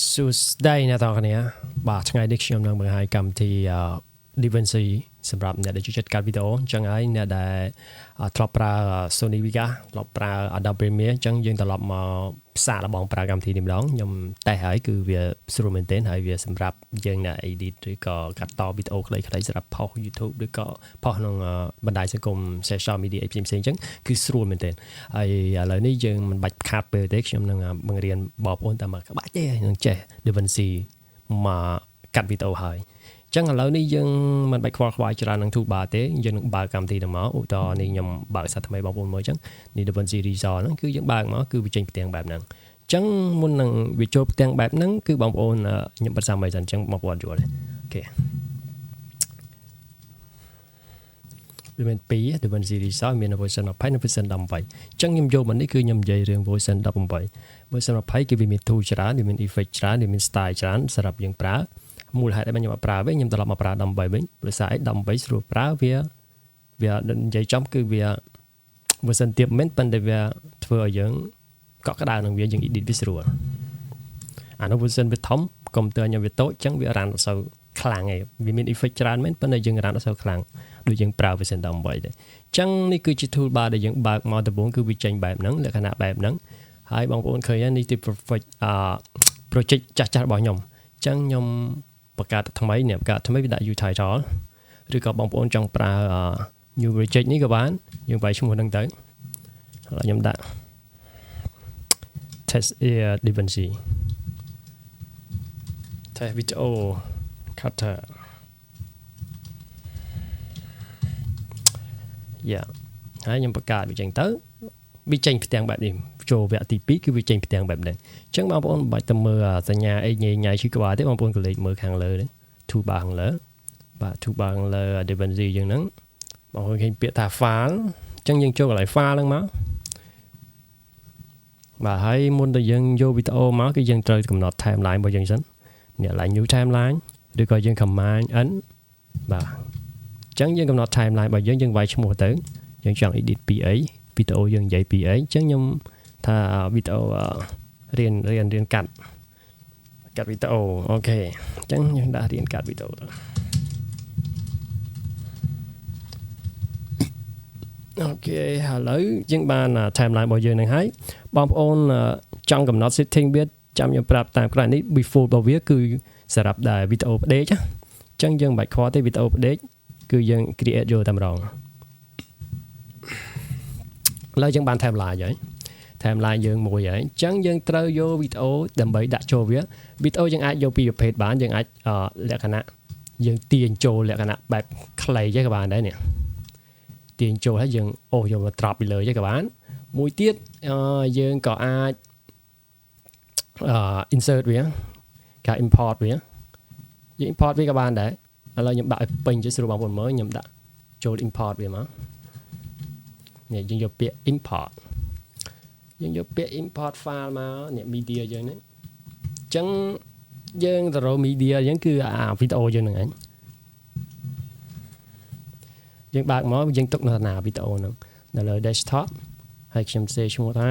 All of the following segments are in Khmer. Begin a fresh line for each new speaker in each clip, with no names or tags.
សួស្តីអ្នកទាំងអស់គ្នាបាទថ្ងៃនេះខ្ញុំនឹងបង្ហាញកម្មវិធី DaVinci សម្រាប់អ្នកដែលចូលចិត្តកាត់វីដេអូអញ្ចឹងហើយអ្នកដែលធ្លាប់ប្រើ Sony Vegas ធ្លាប់ប្រើ Adobe Premiere អញ្ចឹងយើងត្រឡប់មកសាកល្បងប្រើកម្មវិធីនេះម្ដងខ្ញុំតេស្តហើយគឺវាស្រួលមែនទែនហើយវាសម្រាប់យើងអ្នក edit ឬក៏កាត់តវីដេអូខ្លីៗសម្រាប់ផុស YouTube ឬក៏ផុសក្នុងបណ្ដាញសង្គម social media អីផ្សេងៗអញ្ចឹងគឺស្រួលមែនទែនហើយឥឡូវនេះយើងមិនបាច់ខាតពេលទេខ្ញុំនឹងបង្រៀនបងប្អូនតែមកក្បាច់ទេនឹងចេះ DaVinci មកកាត់វីដេអូហើយអញ្ចឹងឥឡូវនេះយើងមិនបាច់ខ្វល់ខ្វាយច្រើននឹង toolbar ទេយើងនឹងបើកកម្មវិធីហ្នឹងមកឧទាហរណ៍នេះខ្ញុំបើកសាថ្មីបងប្អូនមើលអញ្ចឹងនេះ DaVinci Resolve ហ្នឹងគឺយើងបើកមកគឺវាចេញផ្ទាំងបែបហ្នឹងអញ្ចឹងមុននឹងវាចូលផ្ទាំងបែបហ្នឹងគឺបងប្អូនខ្ញុំបិទសាមីសិនអញ្ចឹងបងប្អូនយល់ទេOK វាមាន2 DaVinci Resolve មាន version 20និង version 18អញ្ចឹងខ្ញុំយកមកនេះគឺខ្ញុំនិយាយរឿង version 18 version 20គឺវាមាន tool ច្រើនវាមាន effect ច្រើនវាមាន style ច្រើនសម្រាប់យើងប្រើមូលហេតុអីបានខ្ញុំអត់ប្រើវិញខ្ញុំត្រឡប់មកប្រើ18វិញព្រោះសារអី18ស្រួលប្រើវាវានិយាយចំគឺវា version ទាបមែនប៉ុន្តែវាធ្វើឲ្យយើងកក់ក្ដៅនឹងវាយើង edit វាស្រួលអានោះ version វាធំកុំព្យូទ័រខ្ញុំវាតូចអញ្ចឹងវា run អត់សូវខ្លាំងឯងវាមាន effect ច្រើនមែនប៉ុន្តែយើង run អត់សូវខ្លាំងដូចយើងប្រើ version 18ទេអញ្ចឹងនេះគឺជា toolbar ដែលយើងបើកមកដំបូងគឺវាចេញបែបហ្នឹងលក្ខណៈបែបហ្នឹងហើយបងប្អូនឃើញនេះទី perfect អឺ project ចាស់ចាស់របស់ខ្ញុំអញ្ចឹងខ្ញុំបង្កើតថ្មីនេះបង្កើតថ្មីវាដាក់ new title ឬក៏បងប្អូនចង់ប្រើ new project នេះក៏បានយើងវាយឈ្មោះហ្នឹងទៅឥឡូវខ្ញុំដាក់ test air DaVinci test video cutter យ៉ាហើយខ្ញុំបង្កើតវាចឹងទៅវាចេញផ្ទាំងបែបនេះចូលវគ្គទី2គឺវាចេញផ្ទាំងបែបនេះអញ្ចឹងបងប្អូនមិនបាច់ទៅមើលសញ្ញាអីញ៉ៃញ៉ៃឈឺក្បាលទេបងប្អូនក៏លេខមើលខាងលើនេះ toolbar ខាងលើបាទ toolbar ខាងលើ DaVinci យើងហ្នឹងបងប្អូនឃើញពាក្យថា file អញ្ចឹងយើងចូលកន្លែង file ហ្នឹងមកបាទហើយមុនដែលយើងយកវីដេអូមកគឺយើងត្រូវកំណត់ timeline របស់យើងសិននេះកន្លែង new timeline ឬក៏យើង command n បាទអញ្ចឹងយើងកំណត់ timeline របស់យើងយើងវាយឈ្មោះទៅយើងចង់ edit ពីអីវីដេអូយើងនិយាយពីអីអញ្ចឹងខ្ញុំថាវីដេអូរៀនរៀនរៀនកាត់កាត់វីដេអូOK អញ្ចឹងយើងដាក់រៀនកាត់វីដេអូទៅOK ឥឡូវយើងបាន timeline របស់យើងនឹងហើយបងប្អូនចង់កំណត់ setting វាចាំខ្ញុំប្រាប់តាមក្រោយនេះ default របស់វាគឺសម្រាប់ដែលវីដេអូផ្ដេកអញ្ចឹងយើងមិនបាច់ខ្វល់ទេវីដេអូផ្ដេកគឺយើង create យកតែម្ដងឥឡូវយើងបាន timeline ហើយ timeline យើងមួយហើយអញ្ចឹងយើងត្រូវយកវីដេអូដើម្បីដាក់ចូលវាវីដេអូយើងអាចយកពីប្រភេទបានយើងអាចលក្ខណៈយើងទាញចូលលក្ខណៈបែបខ្លីចេះក៏បានដែរនេះទាញចូលហើយយើងអូសយកមក drop ពីលើចេះក៏បានមួយទៀតយើងក៏អាច insert វាការ import វាយើង import វាក៏បានដែរឥឡូវខ្ញុំដាក់ឲ្យពេញជិះស្រួលបងប្អូនមើលខ្ញុំដាក់ចូល import វាមកនេះយើងយកពាក្យ import យើងយកពាក្យ import file មកនេះ media យើងនេះអញ្ចឹងយើងទៅរក media យើងគឺអាវីដេអូយើងហ្នឹងឯងយើងបើកមកយើងទុកនៅណាវីដេអូហ្នឹងនៅលើ desktop ហើយខ្ញុំសេឈ្មោះថា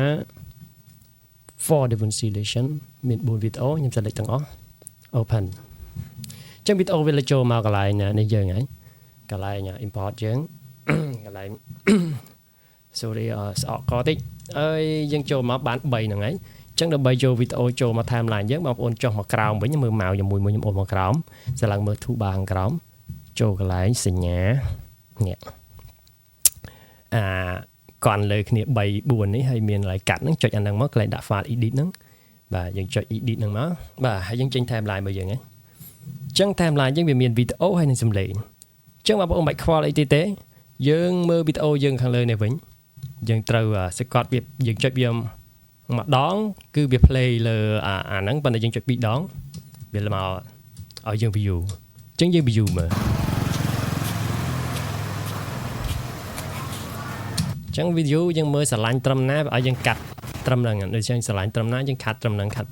for reconciliation មាន4វីដេអូខ្ញុំ select ទាំងអស់ open អញ្ចឹងវីដេអូវាចូលមកកន្លែងនេះយើងហើយកន្លែង import យើងកន្លែង sorry ស្អកកតិចហើយយើងចូលមកបាន3ហ្នឹងហើយអញ្ចឹងដើម្បីយកវីដេអូចូលមក timeline យើងបងប្អូនចុះមកក្រោមវិញមើលមកជាមួយមួយខ្ញុំអូសមកក្រោមស្រឡឹងមើល toolbar ខាងក្រោមចូលកន្លែងសញ្ញានេះអាកន់លើគ្នា3 4នេះហើយមានកន្លែងកាត់ហ្នឹងចុចអាហ្នឹងមកកន្លែងដាក់ file edit ហ្នឹងបាទយើងចុច edit ហ្នឹងមកបាទហើយយើងចេញ timeline របស់យើងហ្នឹងអញ្ចឹង timeline យើងវាមានវីដេអូហើយនឹងសំឡេងអញ្ចឹងបងប្អូនមិនខ្វល់អីទេទេយើងមើលវីដេអូយើងខាងលើនេះវិញយើងត្រូវសកត់វាយើងចុចវាម្ដងគឺវា play លើអាអាហ្នឹងប៉ុន្តែយើងចុចពីរដងវាមកឲ្យយើង view អញ្ចឹងយើង view មើលអញ្ចឹង video យើងមើលស្រឡាញ់ត្រឹមណាឲ្យយើងកាត់ត្រឹមហ្នឹងដូចជាស្រឡាញ់ត្រឹមណាយើងខាត់ត្រឹមហ្នឹងខាត់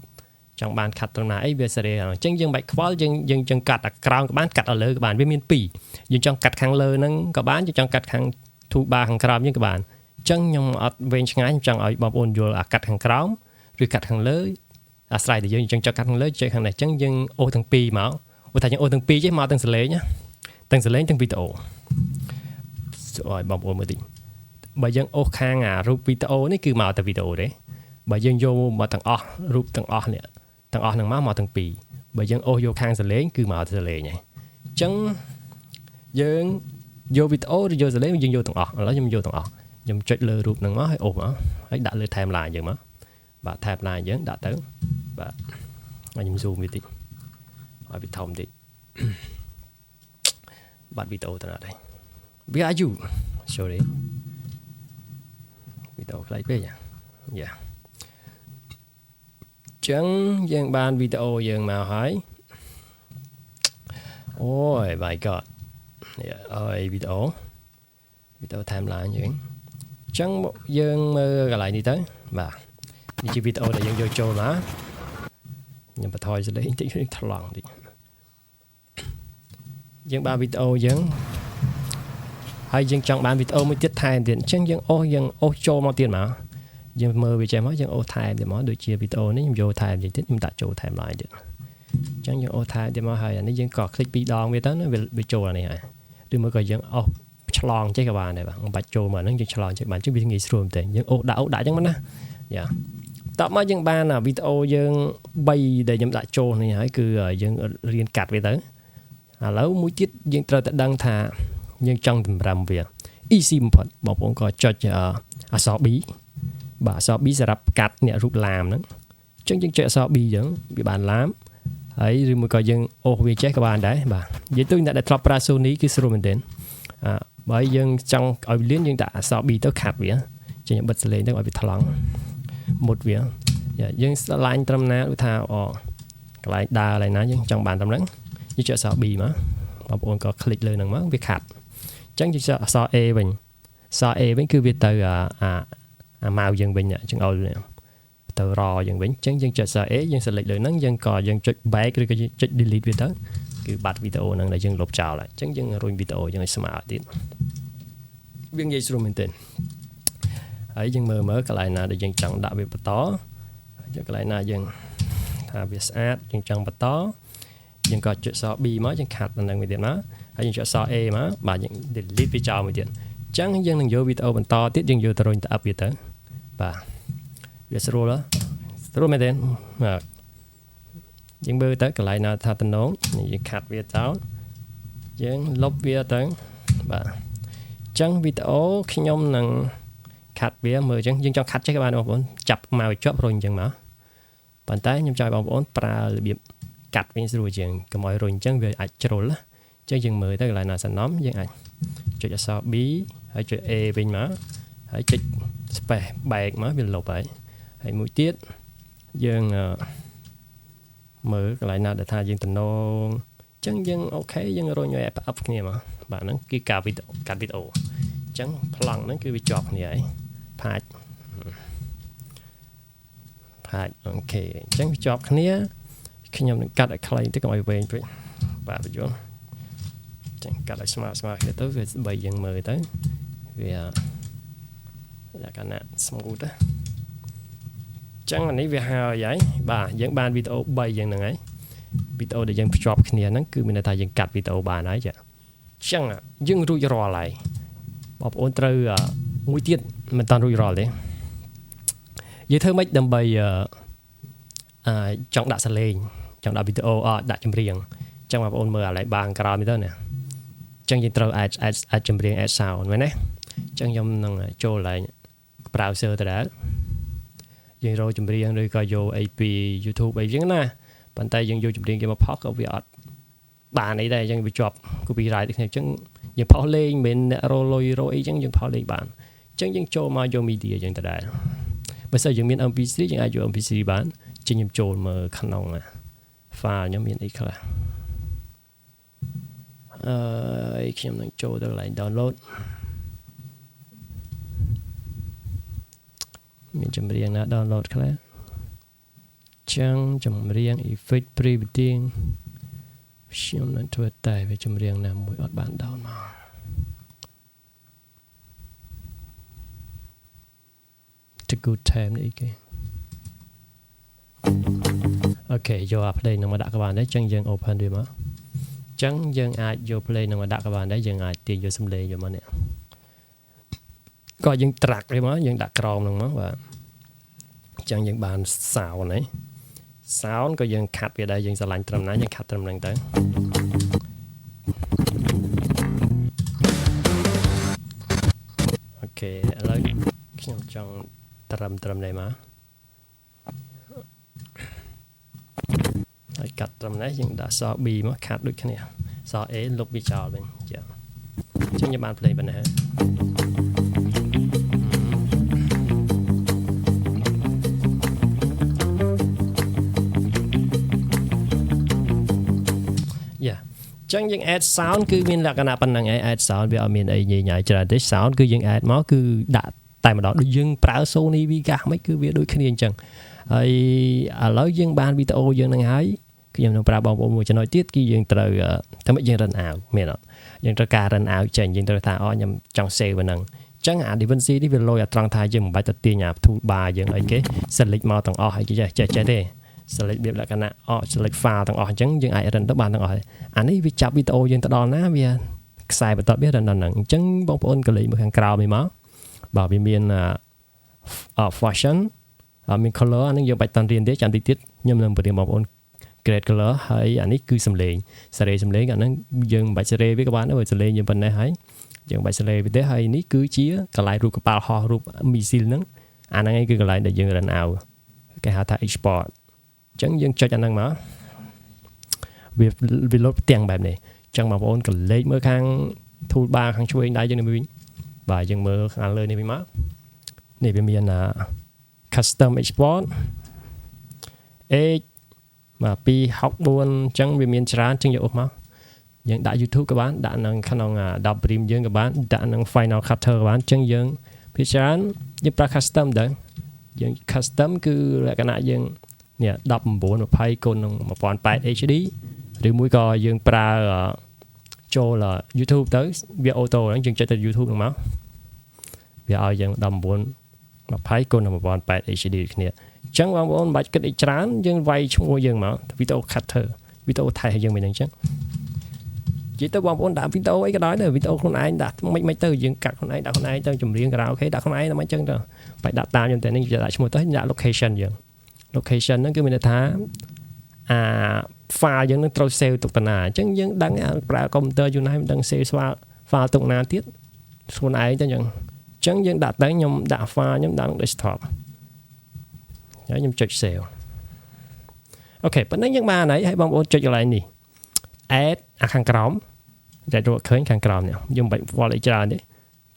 ចង់បានខាត់ត្រឹមណាអីវាសេរីអញ្ចឹងយើងបាច់ខ្វល់យើងយើងចង់កាត់អាក្រោមក៏បានកាត់ឲ្យលើក៏បានវាមានពីរយើងចង់កាត់ខាងលើហ្នឹងក៏បានយើងចង់កាត់ខាង toolbar ខាងក្រោមយើងក៏បានអញ្ចឹងខ្ញុំអត់វែងឆ្ងាយខ្ញុំចង់ឲ្យបងប្អូនយល់អាកាត់ខាងក្រោមឬកាត់ខាងលើ អាស្រ័យតែយើងអញ្ចឹងចង់កាត់ខាងលើចុចខាងនេះអញ្ចឹងយើងអូសទាំងពីរមកឧទាហរណ៍យើងអូសទាំងពីរចេះមកទាំងសលេងណាទាំងសលេងទាំងវីដេអូឲ្យបងប្អូនមើលតិចបើយើងអូសខាងអារូបវីដេអូនេះគឺមកតែវីដេអូទេបើយើងយកមកទាំងអស់រូបទាំងអស់នេះទាំងអស់ហ្នឹងមកទាំងពីរបើយើងអូសយកខាងសលេងគឺមកតែសលេងហើយអញ្ចឹងយើងយកវីដេអូឬយកសលេងយើងយកទាំងអស់ឥឡូវខ្ញុំយកទាំងអស់ខ្ញុំចុចលើរូបហ្នឹងមកហើយអូសមកហើយដាក់លើ timeline យើងមកបាទ timeline យើងដាក់ទៅបាទហើយខ្ញុំ zoom វាតិចឲ្យវាធំតិចបាត់វីដេអូទៅណាដែរ Where are you? Sorry, វីដេអូខ្លីពេកយ៉ាចឹងយើងបានវីដេអូយើងមកហើយអូយ my god នេះអើយវីដេអូវីដេអូ timeline យើងចឹងយើងមើលកន្លែងនេះទៅបាទនេះជាវីដេអូដែលយើងយកចូលមកខ្ញុំបន្ថយសលេងតិចថ្លង់តិចយើងបានវីដេអូយើងហើយយើងចង់បានវីដេអូមួយទៀតថែមទៀតអញ្ចឹងយើងអូសយើងអូសចូលមកទៀតមកយើងមើលវាចេះមកយើងអូសថែមទៀតមកដូចជាវីដេអូនេះខ្ញុំយកថែមទៀតខ្ញុំដាក់ចូល timeline ទៀតអញ្ចឹងយើងអូសថែមទៀតមកហើយអានេះយើងក៏ click ពីរដងវាទៅណាវាចូលអានេះហើយឬមួយក៏យើងអូសឆ្លងចេះក៏បានដែរបាទមិនបាច់ចូលមកហ្នឹងយើងឆ្លងចេះបានជិះវាងាយស្រួលមែនតើយើងអូសដាក់អូសដាក់អញ្ចឹងមកណាយ៉ាតបមកយើងបានវីដេអូយើង3ដែលខ្ញុំដាក់ចូលនេះហើយគឺយើងរៀនកាត់វាទៅឥឡូវមួយទៀតយើងត្រូវតែដឹងថាយើងចង់តម្រឹមវា easy បំផុតបងប្អូនក៏ចុចអក្សរ B បាទអក្សរ B សម្រាប់កាត់អ្នករូបឡាមហ្នឹងអញ្ចឹងយើងចុចអក្សរ B អញ្ចឹងវាបានឡាមហើយឬមួយក៏យើងអូសវាចេះក៏បានដែរបាទនិយាយទៅអ្នកដែលធ្លាប់ប្រើ Sony គឺស្រួលមែនទែនអើបើយើងចង់ឲ្យលឿនយើងដាក់អក្សរ B ទៅខាត់វាចេញបិទសលេងទៅឲ្យវាថ្លង់មុតវាយើងស្លាញ់ត្រឹមណាដូចថាអូកន្លែងដើរកន្លែងណាយើងចង់បានត្រឹមហ្នឹងយើងចុចអក្សរ B មកបងប្អូនក៏ click លើហ្នឹងមកវាខាត់អញ្ចឹងយើងចុចអក្សរ A វិញអក្សរ A វិញគឺវាទៅអាអាអាម៉ៅយើងវិញចង្អុលទៅរយើងវិញអញ្ចឹងយើងចុចអក្សរ A យើង select លើហ្នឹងយើងក៏យើងចុច back ឬក៏ចុច delete វាទៅគឺបាត់វីដេអូហ្នឹងដែលយើងលុបចោលហើយអញ្ចឹងយើងរុញវីដេអូយើងឲ្យស្មើទៀតវាងាយស្រួលមែនទែនហើយយើងមើលមើលកន្លែងណាដែលយើងចង់ដាក់វាបន្តហើយកន្លែងណាយើងថាវាស្អាតយើងចង់បន្តយើងក៏ចុចអក្សរ B មកយើងខាត់ប៉ុណ្ណឹងមួយទៀតមកហើយយើងចុចអក្សរ A មកបាទយើង delete វាចោលមួយទៀតអញ្ចឹងយើងនឹងយកវីដេអូបន្តទៀតយើងយកទៅរុញទៅ up វាទៅបាទវាស្រួលស្រួលមែនទេបាទយើងមើលទៅកន្លែងណាថាតំណងយើងខាត់វាចោលយើងលុបវាទៅបាទអញ្ចឹងវីដេអូខ្ញុំនឹងខាត់វាមើលអញ្ចឹងយើងចង់ខាត់ចេះក៏បានបងប្អូនចាប់មកឲ្យជាប់រុញអញ្ចឹងមកប៉ុន្តែខ្ញុំចង់ឲ្យបងប្អូនប្រើរបៀបកាត់វិញស្រួលជាងកុំឲ្យរុញអញ្ចឹងវាអាចជ្រុលណាអញ្ចឹងយើងមើលទៅកន្លែងណាសំណំយើងអាចចុចអក្សរ B ហើយចុច A វិញមកហើយចុច space បែកមកវាលុបហើយហើយមួយទៀតយើងមើលកន្លែងណាដែលថាយើងតំណងអញ្ចឹងយើង OK យើងរុញឲ្យ up គ្នាមកបាទហ្នឹងគឺការវីដេអូកាត់វីដេអូអញ្ចឹងប្លង់ហ្នឹងគឺវាជាប់គ្នាហើយផាច់ផាច់ OK អញ្ចឹងវាជាប់គ្នាខ្ញុំនឹងកាត់ឲ្យខ្លីតិចកុំឲ្យវែងពេកបាទបញ្យល់ចឹងកាត់ឲ្យស្មើស្មើគ្នាទៅវាបីយើងមើលទៅវាលក្ខណៈ smooth ណាចឹងអានេះវាហើយហើយបាទយើងបានវីដេអូ3យ៉ាងហ្នឹងហើយវីដេអូដែលយើងភ្ជាប់គ្នាហ្នឹងគឺមានន័យថាយើងកាត់វីដេអូបានហើយចាចឹងយើងរួចរាល់ហើយបងប្អូនត្រូវមួយទៀតមិនតាន់រួចរាល់ទេយើងធ្វើម៉េចដើម្បីអឺចង់ដាក់សលេងចង់ដាក់វីដេអូអដាក់ចម្រៀងចឹងបងប្អូនមើលអាឡៃបាងក្រោមនេះទៅណាចឹងយើងត្រូវ add add add ចម្រៀង add sound មែនទេចឹងខ្ញុំនឹងចូលកន្លែង browser ទៅដែរយើងរកចម្រៀងឬក៏យកអីពី YouTube អីចឹងណាប៉ុន្តែយើងយកចម្រៀងគេមកផុសក៏វាអត់បានអីដែរអញ្ចឹងវាជាប់ copyright ដូចគ្នាអញ្ចឹងយើងផុសលេងមិនមែនអ្នករលុយរអីចឹងយើងផុសលេងបានអញ្ចឹងយើងចូលមកយក media ចឹងទៅដែរបើសិនយើងមាន MP3 យើងអាចយក MP3 បានចឹងខ្ញុំចូលមើលក្នុង file ខ្ញុំមានអីខ្លះអឺខ្ញុំនឹងចូលទៅកន្លែង download មានចម្រៀងណា download ខ្លះចឹងចម្រៀង effect pre-editing ខ្ញុំនឹងធ្វើតែវាចម្រៀងណាមួយអត់បាន down មក The good time នេះអីគេ OK យកអា play នឹងមកដាក់ក៏បានដែរអញ្ចឹងយើង open វាមកអញ្ចឹងយើងអាចយក play នឹងមកដាក់ក៏បានដែរយើងអាចទាញយកសំឡេងយកមកនេះក៏យើង track វាមកយើងដាក់ក្រោមហ្នឹងមកបាទអញ្ចឹងយើងបាន sound នេះ sound ក៏យើងខាត់វាដែរយើងស្រឡាញ់ត្រឹមណាយើងខាត់ត្រឹមហ្នឹងទៅ OK ឥឡូវខ្ញុំចង់ត្រឹមត្រឹមនេះមកហើយកាត់ត្រឹមនេះយើងដាក់ស B មកខាត់ដូចគ្នាស A លុបវាចោលវិញចាអញ្ចឹងយើងបាន play ប៉ុណ្ណេះហើយយ៉ាចឹងយើង add sound គឺមានលក្ខណៈប៉ុណ្្នឹងឯង add sound វាអត់មានអីញ៉ៃញ៉ៃច្រើនទេ sound គឺយើង add មកគឺដាក់តែម្ដងដូចយើងប្រើ Sony Vegas មិនគឺវាដូចគ្នាអញ្ចឹងហើយឥឡូវយើងបានវីដេអូយើងនឹងហើយខ្ញុំនឹងប្រាប់បងប្អូនមួយចំណុចទៀតគឺយើងត្រូវធ្វើម៉េចយើង run out មានអត់យើងត្រូវការ run out ចេញយើងត្រូវថាអូខ្ញុំចង់ save ប៉ុណ្ណឹងចឹងអា DaVinci នេះវាលយអាត្រង់ថាយើងមិនបាច់ទៅទាញអា toolbar យើងអីគេ select មកទាំងអស់ហើយគេចេះចេះចេះទេ select របៀបលក្ខណៈអ select file ទាំងអស់អញ្ចឹងយើងអាច run ទៅបានទាំងអស់ហើយអានេះវាចាប់វីដេអូយើងទៅដល់ណាវាខ្សែបន្ទាត់វា run ដល់ហ្នឹងអញ្ចឹងបងប្អូនកលេចមើលខាងក្រោមនេះមកបាទវាមាន fashion មាន color អានេះយើងបាច់តន់រៀនទេចាំតិចទៀតខ្ញុំនឹងបរៀនបងប្អូន grade color ហើយអានេះគឺសំឡេងសេរីសំឡេងអាហ្នឹងយើងមិនបាច់សេរីវាក៏បានដែរសំឡេងយើងប៉ុណ្ណេះហើយយើងបាច់សេរីវាទេហើយនេះគឺជាកន្លែងរូបកប៉ាល់ហោះរូបមីស៊ីលហ្នឹងអាហ្នឹងឯងគឺកន្លែងដែលយើង run out គេហៅថា export អញ្ចឹងយើងចុចអាហ្នឹងមកវាវាលោតផ្ទាំងបែបនេះអញ្ចឹងបងប្អូនកលេចមើលខាង toolbar ខាងឆ្វេងដៃយើងនេះវិញបាទយើងមើលខាងលើនេះវិញមកនេះវាមាន custom export H បាទ264អញ្ចឹងវាមានច្រើនអញ្ចឹងយកអូសមកយើងដាក់ YouTube ក៏បានដាក់នៅក្នុង Adobe Premiere យើងក៏បានដាក់ក្នុង Final Cut ក៏បានអញ្ចឹងយើងភាគច្រើនយើងប្រើ custom ទៅយើង custom គឺលក្ខណៈយើងនេះ1920គុណនឹង1080 HD ឬមួយក៏យើងប្រើចូល YouTube ទៅវា auto ហ្នឹងយើងចុចទៅ YouTube ហ្នឹងមកវាឲ្យយើង1920គុណនឹង1080 HD ដូចគ្នាអញ្ចឹងបងប្អូនមិនបាច់គិតអីច្រើនយើងវាយឈ្មោះយើងមកវីដេអូ cutter វីដេអូថែយើងមិនអញ្ចឹងនិយាយទៅបងប្អូនដាក់វីដេអូអីក៏ដោយដែរវីដេអូខ្លួនឯងដាក់មិនមិនទៅយើងកាត់ខ្លួនឯងដាក់ខ្លួនឯងទៅចម្រៀងខារ៉ាអូខេដាក់ខ្លួនឯងតែមិនអញ្ចឹងទៅបាច់ដាក់តាមខ្ញុំតែនេះដាក់ឈ្មោះទៅដាក់ location យើង location ហ្នឹងគឺមានន័យថាអា file យើងនឹងត្រូវ save ទុកតាណាអញ្ចឹងយើងដឹងប្រើកុំព្យូទ័រយូរណាស់មិនដឹង save file ទុកណាទៀតខ្លួនឯងទៅអញ្ចឹងអញ្ចឹងយើងដាក់ទៅខ្ញុំដាក់ file ខ្ញុំដាក់ desktop ហើយខ្ញុំចុច save OK ប៉ុណ្ណឹងយើងបានហើយហើយបងប្អូនចុចកន្លែងនេះ add អាខាងក្រោមតែរកឃើញខាងក្រោមនេះយើងមិនបាច់វល់អីច្រើនទេ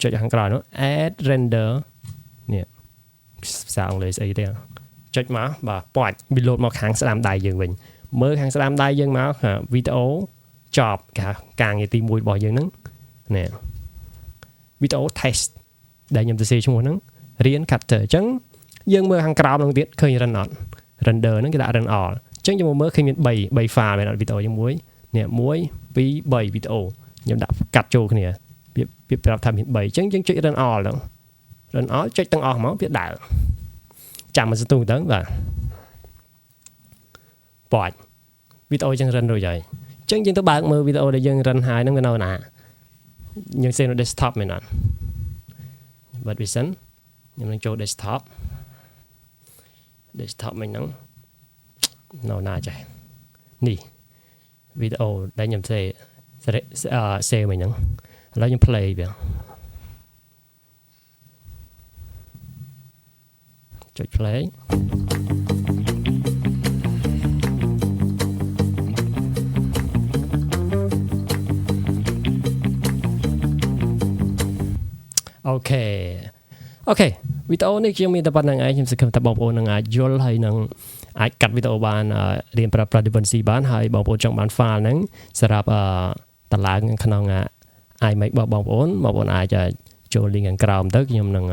ចុចខាងក្រោមនោះ add render នេះភាសាអង់គ្លេសស្អីទេចុចមកបាទប៉ាច់វាលោតមកខាងស្ដាំដៃយើងវិញមើលខាងស្ដាំដៃយើងមកវីដេអូចប់ការងារទី1របស់យើងហ្នឹងនេះវីដេអូ test ដែលខ្ញុំទៅសេឈ្មោះហ្នឹងរៀន cutter អញ្ចឹងយើងមើលខាងក្រោមហ្នឹងទៀតឃើញ run អត់ render ហ្នឹងគេដាក់ run all អញ្ចឹងយើងមកមើលឃើញមាន3 3 file មែនអត់វីដេអូយើងមួយនេះ1 2 3វីដេអូខ្ញុំដាក់កាត់ចូលគ្នាវាវាប្រាប់ថាមាន3អញ្ចឹងយើងចុច run all ហ្នឹង run all ចុចទាំងអស់មកវាដើរចាំមួយសន្ទុះទៅបាទប៉ាច់វីដេអូយើង run រួចហើយអញ្ចឹងយើងទៅបើកមើលវីដេអូដែលយើង run ហើយហ្នឹងវានៅណាយើង save នៅ desktop មែនអត់បិទវាសិនខ្ញុំនឹងចូល desktop desktop មិញហ្នឹងនៅណាចេះនេះវីដេអូដែលខ្ញុំសេ save មិញហ្នឹងឥឡូវខ្ញុំ play វាចុច play OK OK វីដេអូនេះខ្ញុំមានតែប៉ុណ្្នឹងឯងខ្ញុំសង្ឃឹមថាបងប្អូននឹងអាចយល់ហើយនឹងអាចកាត់វីដេអូបានរៀនប្រើប្រាស់ DaVinci បានហើយបងប្អូនចង់បាន file ហ្នឹងសម្រាប់តឡើងក្នុង iMac របស់បងប្អូនបងប្អូនអាចចូល link ខាងក្រោមទៅខ្ញុំនឹង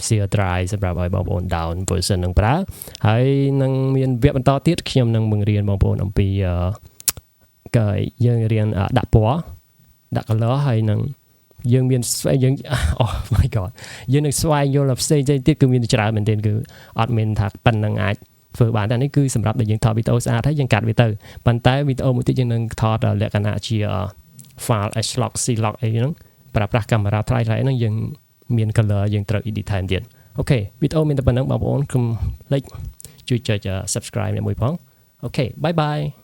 share drive សម្រាប់ឲ្យបងប្អូន down version នឹងប្រើហើយនឹងមានវគ្គបន្តទៀតខ្ញុំនឹងបង្រៀនបងប្អូនអំពីក៏យើងរៀនដាក់ពណ៌ដាក់ color ហើយនឹងយើងមានយើង Oh my god យើងនឹងស្វែងយល់ផ្សេងផ្សេងទៀតគឺមានច្រើនមែនទែនគឺអត់មានថាប៉ុណ្្នឹងអាច ធ្វើបានតែនេះគឺសម្រាប់តែយើងថតវីដេអូស្អាតហើយយើងកាត់វាទៅប៉ុន្តែវីដេអូមួយទៀតយើងនឹងថតលក្ខណៈជា file S-Log C-Log អីហ្នឹងប្រើប្រាស់កាមេរ៉ាថ្លៃៗហ្នឹងយើងមាន color យើងត្រូវ edit ថែមទៀត OK វីដេអូមានតែប៉ុណ្ណឹងបងប្អូនកុំភ្លេចជួយចុច subscribe អ្នកមួយផង OK bye bye.